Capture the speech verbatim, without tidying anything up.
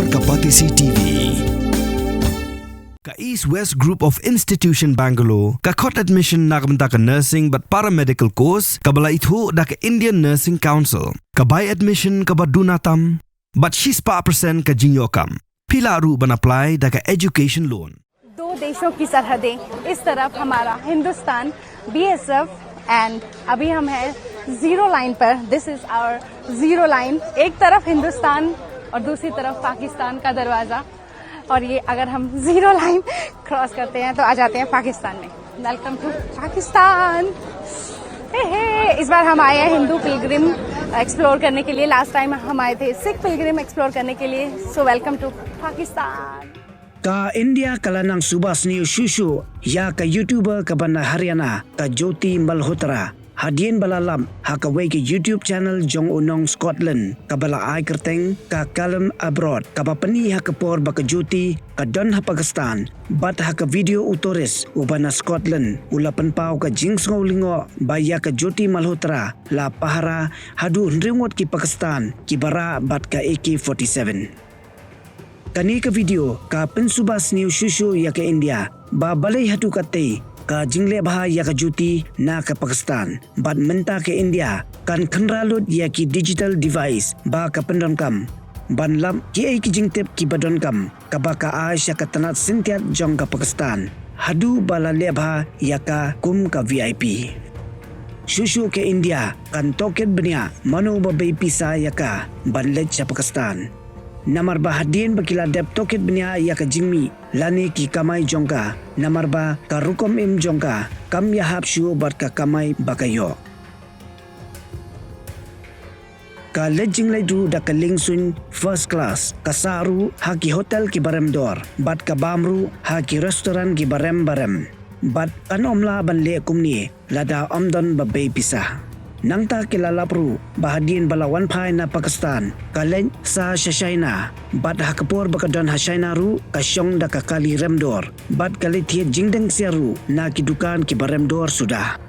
Ka Batesi T V. Ka East West Group of Institution Bangalore ka khot admission na ka bynta ka nursing bad paramedical course kaba la ithuh da ka Indian Nursing Council. Ka bai admission kaba duna tam bad shispah percent ka jingïoh kam. Phi lah ruh ban apply da ka education loan. दो देशों की सरहदें, इस तरफ हमारा Hindustan, BSF, and अभी हम हैं जीरो लाइन पर। This is our zero line. एक तरफ हिंदुस्तान और दूसरी तरफ पाकिस्तान का दरवाजा। और ये अगर हम जीरो लाइन क्रॉस करते हैं तो आ जाते हैं पाकिस्तान में। Welcome to Pakistan. Hey hey, इस बार हम आए हैं हिंदू पिलग्रिम एक्सप्लोर करने के लिए। लास्ट टाइम हम आए थे सिख पिलग्रिम एक्सप्लोर करने के लिए। So welcome to Pakistan. Ka India ka la nang suba sniew shuh shuh ïa ka YouTuber kaba na Haryana, ka Jyoti Malhotra, hadien ba la lap ha kawei ka YouTube channel jong u nong Scotland kaba la ai kyrteng ka Callum Abroad, kaba pyni ha ka por ba ka Jyoti ka don ha Pakistan. Bad ha ka video u tourist uba na Scotland u la pynpaw ka jingsngew lyngngoh ba ïa ka Jyoti Malhotra la pahara haduh hynriew ngut ki Pakistan kiba rah bad ka AK forty-seven. Kane ka video ka pynsuba sniew shuh shuh ïa ka India ba balei haduh katei ka jingleh bha ïa ka Jyoti na ka Pakistan. Bad mynta ka India kan khynra lut ïa ki digital device ba ka pyndonkam ban lap kiei ki jingtip kiba donkam, kaba ka ai sha ka tnat syntiat jong ka Pakistan haduh ba la leh bha ïa ka kum ka VIP. Shuh shuh ka India kan tohkit bniah mano ba bei pisa ïa ka ban leit sha Pakistan. Namar ba hadien ba ki la dep tohkit bniah ïa ka jingmih lane ki kamai jong ka, namar ba ka rukom im jong ka kam ïahap shuh bad ka kamai ba ka ïoh. Ka leit jingleit ruh da ka liengsuiñ first class, ka sah ruh ha ki hotel kiba rem dor bad ka bam ruh ha ki restaurant kiba rem ba rem. Bad kan ym lah ban leh kumne lada ym don ba bei pisa. Nangta ki la lap ruh ba hadien ba la wan phai na Pakistan, ka leit sah sha China, bad ha ka por ba ka don ha China ruh ka shong da ka kali rem dor bad ka leit thied jingdeng ksiar ruh na ki dukan kiba rem dor suda.